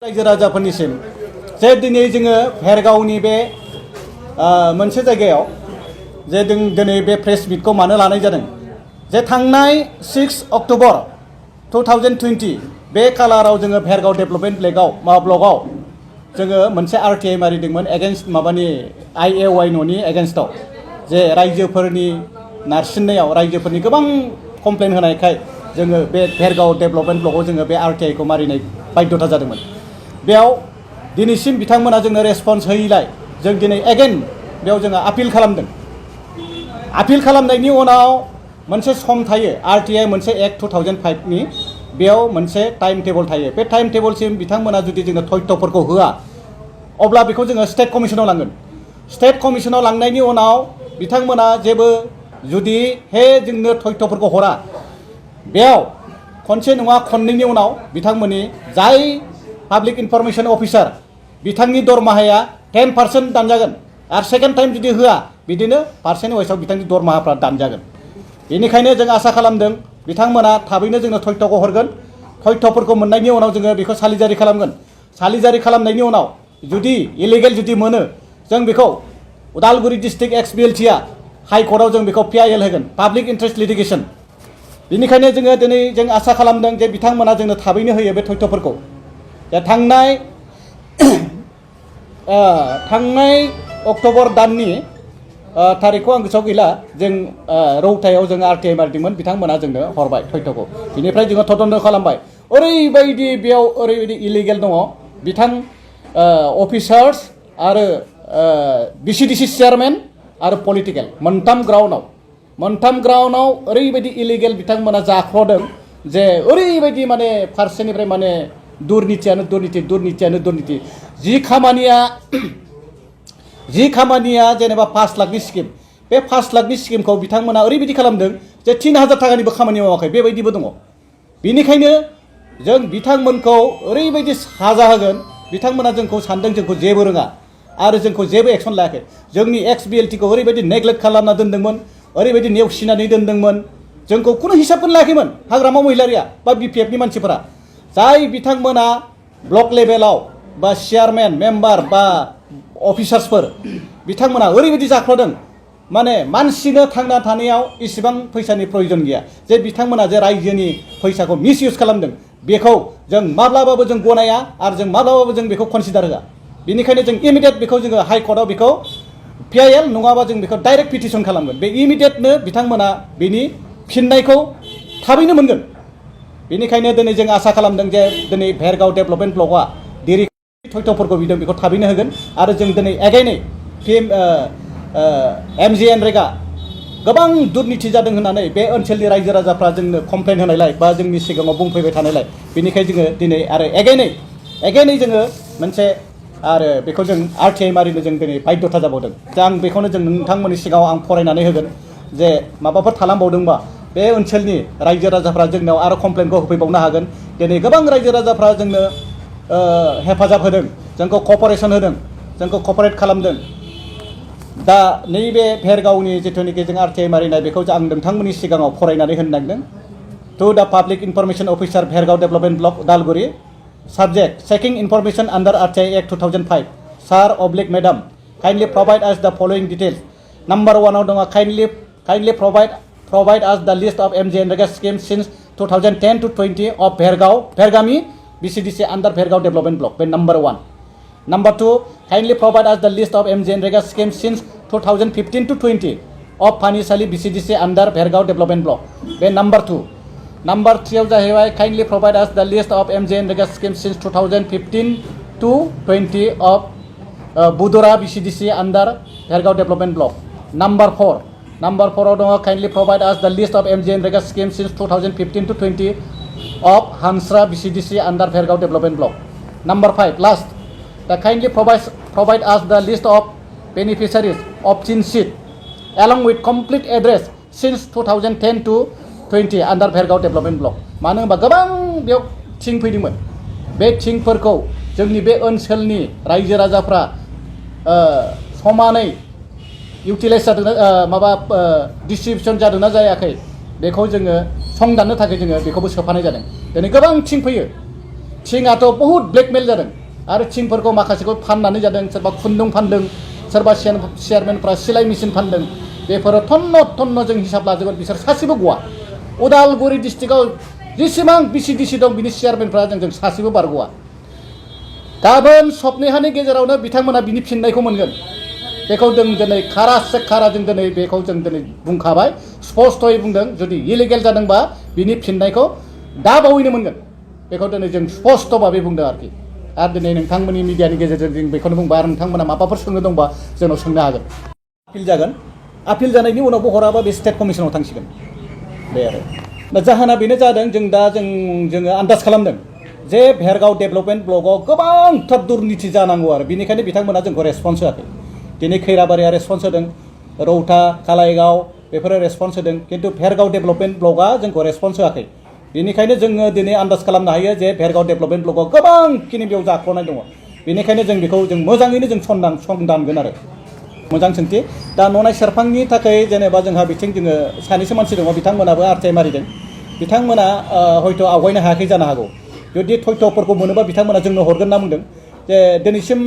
रायजो राजाफोरनिसिम जे दिनै जोङो भेरगावनि बे मोनसे जायगायाव जे दिनै बे प्रेस मिटखौ मानो लानाय जादों जे थांनाय 6 अक्ट'बर 2020 बे कालाराव जोङो भेरगाव डेभेलपमेन्ट ब्लकआव जोङो मोनसे आरटिआइ मारिदोंमोन एगेन्स्ट माबानि IAY न'नि एगेन्स्टआव जे रायजोफोरनि नारसिननायाव रायजोफोरनि गोबां कमप्लेन होनायखाय जोङो बे भेरगाव डेभेलपमेन्ट ब्लकआव जोङो बे आरटिआइखौ मारिनाय बाध्यता जादोंमोन। बेयाव दिनैसिम बिथांमोना जोंनो रेसपन्स होयैलाय जों दिनै एगेन बेयाव जोङो आपिल खालामदों। आपिल खालामनायनि उनाव मोनसे सम थायो आरटिआइ मोनसे एक्ट 2005 नि बेयाव मोनसे टाइम टेबल थायो। बे टाइम टेबलसिम बिथांमोना जुदि जोंनो तथ्यफोरखौ होआ अब्ला बेखौ जोङो स्टेट कमिसनाव लांगोन। स्टेट कमिसनाव लांनायनि उनाव बिथांमोना जेबो जुदि जोंनो तथ्यफोरखौ हरा बेयाव खनसे नङा खननैनि उनाव बिथांमोननि जाय पाब्लिक इनफरमेशन अफिसार बिथांनि दरमाहाया 10% दानजागोन आरो सेकेन्ड टाइम जुदि होआ बिदिनो पार्सेन्ट वाइसआव बिथांनि दरमाहाफ्रा दानजागोन। बेनिखायनो जों आसा खालामदों बिथांमोना थाबैनो जोंनो तथ्यखौ हरगोन। तथ्यफोरखौ मोननायनि उनाव जोङो बेखौ सालिजारि खालामगोन। सालिजारि खालामनायनि उनाव जुदि इलिगेल जुदि मोनो जों बेखौ उदालगुरि डिस्ट्रिक्ट XBLT आ हाइकर्टआव जों बेखौ PIL होगोन पाब्लिक इन्ट्रेस्ट लिटिगेसन। बेनिखायनो जोङो दिनै जों आसा खालामदों जे बिथांमोना जोंनो थाबैनो होयो बे तथ्यफोरखौ। दा थांनाय अक्ट'बर दाननि थारिखखौ आं गोसोआव गैला जों रौतायाव जों आरटिआइ मारिदोंमोन बिथांमोना जोंनो हरबाय तथ्यखौ। बिनिफ्राय जोङो तदन्त खालामबाय ओरैबायदि बेयाव ओरैबायदि इलिगेल दङ बिथां अफिसार्स आरो BCDC चेयारमेन आरो पलिटिकेल मोनथाम ग्राउन्डआव ओरैबायदि इलिगेल बिथांमोना जाख्ल'दों जे ओरैबायदि माने फारसेनिफ्राय माने दुर्नितियानो दुर्निति जि खामानिया जेनेबा 5 लाखनि स्किम बे 5 लाखनि स्किमखौ बिथांमोना ओरैबायदि खालामदों जे 3000 थाखानिबो खामानि मावाखै बेबायदिबो दङ। बेनिखायनो जों बिथांमोनखौ ओरैबायदि साजा होगोन बिथांमोना जोंखौ सानदों जोंखौ जेबो रोङा आरो जोंखौ जेबो एक्सन लायाखै। जोंनि XBLT खौ ओरैबायदि नेग्लेक्ट खालामना दोनदोंमोन ओरैबायदि नेवसिनानै दोनदोंमोन जोंखौ खुनु हिसाबखौनो लायाखैमोन हाग्रामा महिलारिया बा BPF नि मानसिफोरा जाय बिथांमोना ब्लक लेभेलाव बा चेयारमेन मेम्बार बा अफिसार्सफोर बिथांमोना ओरैबायदि जाख्ल'दों माने मानसिनो थांना थानायाव इसेबां फैसानि प्रयोजन गैया जे बिथांमोना जे रायजोनि फैसाखौ मिसइउज खालामदों बेखौ जों माब्लाबाबो जों गनाया आरो जों माब्लाबाबो जों बेखौ कनसिडार होआ। बेनिखायनो जों इमिडियेट बेखौ जोङो हाइकर्टआव बेखौ PIL नङाबा जों बेखौ डाइरेक्ट पिटिसन खालामगोन। बे इमिडियेटनो बिथांमोना बेनि फिननायखौ थाबैनो मोनगोन। बेनिखायनो दिनै जों आसा खालामदों जे दिनै भेरगाव डेभेलपमेन्ट ब्लकआ जेरै तथ्यफोरखौ बिदों बेखौ थाबैनो होगोन आरो जों दिनै एगेइनै MGNरेगा गोबां दुर्निति जादों होननानै बे ओनसोलनि रायजो राजाफ्रा जोंनो कमप्लेन होनायलाय बा जोंनि सिगाङाव बुंफैबाय थानायलाय बेनिखायनो जोङो दिनै आरो एगेइनै जोङो मोनसे आरो बेखौ जों आरटिआइ मारिनो जों दिनै बाध्यता जाबावदों। दा आं बेखौनो जों नोंथांमोननि सिगाङाव आं फरायनानै होगोन जे माबाफोर थालांबावदोंबा बे ओनसोलनि रायजो राजाफ्रा जोंनाव आरो कमप्लेनखौ होफैबावनो हागोन। दिनै गोबां रायजो राजाफ्रा जोंनो हेफाजाब होदों जोंखौ कपारेसन होदों जोंखौ कपारेट खालामदों। दा नैबे भेरगावनि जिथुनिखि जों आरटिआइ मारिनाय बेखौ आं नोंथांमोननि सिगाङाव फरायनानै होनो नागिरदों। टु दा public information officer Bhergaon development block Udalguri subject checking information under RTI Act 2005 sir oblique madam kindly provide us the following details. Number 1 dong kindly provide us the list of MGNREGA schemes since 2010 to 20 of Vergami BCDC under Vergao Development Block. Number 1. Number 2 kindly provide us the list of MGNREGA schemes since 2015 to 20 of Panisali BCDC under Vergao Development Block. Number 2. Number 3 kindly provide us the list of MGNREGA schemes since 2015 to 20 of Budura BCDC under Vergao Development Block. Number 4 kindly provide us the list of MGNREGA schemes since 2015 to 20 of Hansra BCDC under Vergao Development Block. Number 5 last kindly provide us the list of beneficiaries of Chin sheet along with complete address since 2010 to 20 under Vergao Development Block. मानो होनबा गोबां बेयाव थिं फैदोंमोन बे थिंफोरखौ जोंनि बे ओनसोलनि रायजो राजाफ्रा समानै इउटिलाइज जादोंना माबा डिस्ट्रिबिउसन जादोंना जायाखै बेखौ जोङो संदाननो थाखाय जोङो बेखौबो सोफानाय जादों। दिनै गोबां थिं फैयो थिंआथ' बहुद ब्लेकमेल जादों आरो थिंफोरखौ माखासेखौ फाननानै जादों सोरबा खुन्दुं फानदों सोरबा चेयारमेनफ्रा सिलाइ मेसिन फानदों बेफोरो थन्न जों हिसाब लाजोबो बिसोर सासेबो गवा उदालगुरि डिस्ट्रिक्टआव जेसेबां बिसि दं बिनि चेयारमेनफ्रा जों सासेबो बारग'वा गाबोन सप्ताहनि गेजेरावनो बिथांमोना बिनि फिननायखौ मोनगोन बेखौ जों दिनै खारासे खारा जों दिनै बेखौ जों दिनै बुंखाबाय स्पष्टयै बुंदों जुदि इलिगेल जादोंबा बिनि फिननायखौ दा बावैनो मोनगोन बेखौ दिनै जों स्पष्ट भाबै बुंदों आरोखि आरो दिनै नोंथांमोननि मिडियानि गेजेरजों जों बेखौनो बुंबा आरो नोंथांमोना माबाफोर सोंनो दंबा जोंनाव सोंनो हागोन आपिल जागोन आपिल जानायनि उनावबो हराबा बे स्टेट कमिसनाव थांसिगोन बे आरो दा जाहोना बेनो जादों जोङो आन्दाज खालामदों जे भेरगाव डेभेलपमेन्ट ब्लकआव गोबांथार दुर्निथि जानांगौ आरो बेनिखायनो बिथांमोना जोंखौ रेसपन्स होआखै दिनै खैराबारिया रेसपन्स होदों रौता कालाइगाव बेफोरो रेसपन्स होदों खिन्थु भेरगाव डेभेलपमेन्ट ब्लकआ जोंखौ रेसपन्स होआखै बेनिखायनो जोङो दिनै आन्दाज खालामनो हायो जे भेरगाव डेभेलपमेन्ट ब्लकआव गोबांखिनि बेयाव जाख्ल'नाय दङ बेनिखायनो जों बेखौ जों मोजाङैनो जों संदानगोन आरो मोजां सोंथि दा ननाय सेरफांनि थाखाय जेनेबा जोंहा बिथिं जोङो सानैसो मानसि दङ बिथांमोनाबो आरटिआइ मारिदों बिथांमोना हयथ' आवगायनो हायाखै जानो हागौ जुदि थयथ'फोरखौ मोनोबा बिथांमोना जोंनो हरगोन होनना बुंदों जे दिनैसिम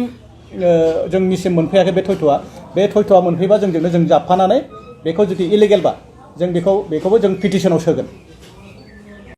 जोंनिसिम मोनफैयाखै बे थयथ'आ मोनफैबा जोंजोंनो जों जाबफानानै बेखौ जुदि इलिगेलबा जों बेखौबो जों पिटिसनाव सोगोन